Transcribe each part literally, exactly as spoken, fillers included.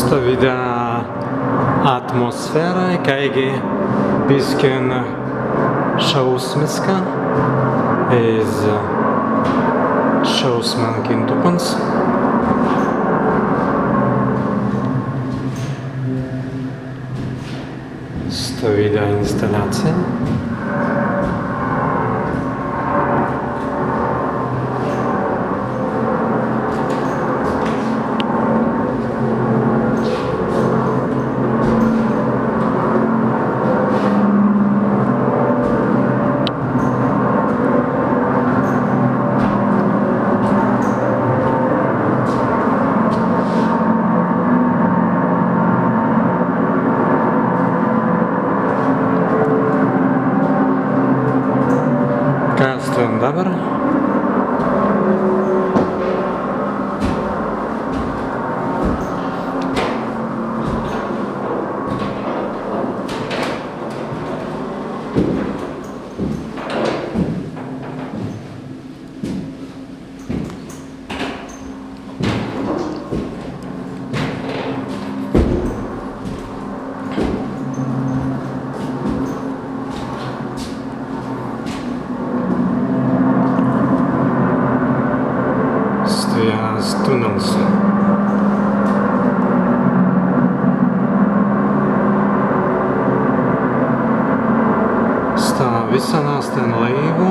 Stawīda atmosfēra, kāigi biskin šausmiska, iz šausmingin tuppans. Stawīda instalācija. Kas tēn dabber? Stwi ast tunnels. Sta wissan ast en laīwu,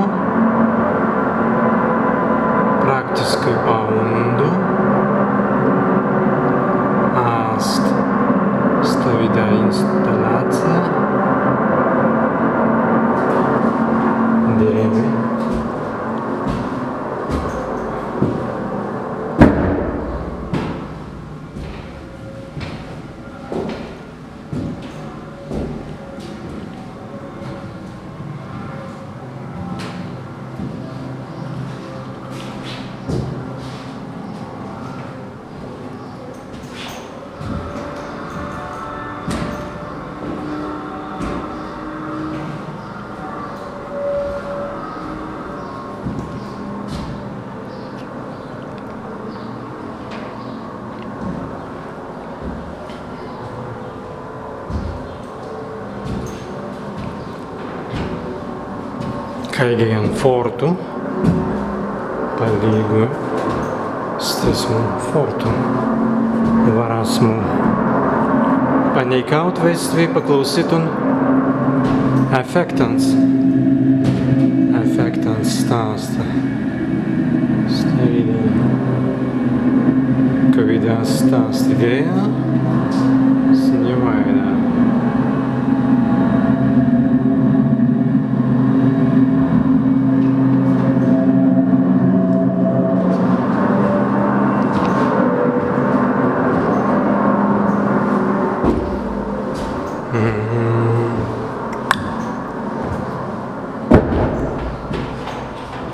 praktiskai pa undu. Ast stawīda instalācija. Dirēimai. Kāigi en fortu, palīgu stesmu fortu. Warasmu paneikaut, west wi paklausītun efektans. Efektans sta ast. Stawīda. Kawīda sta ast idēja.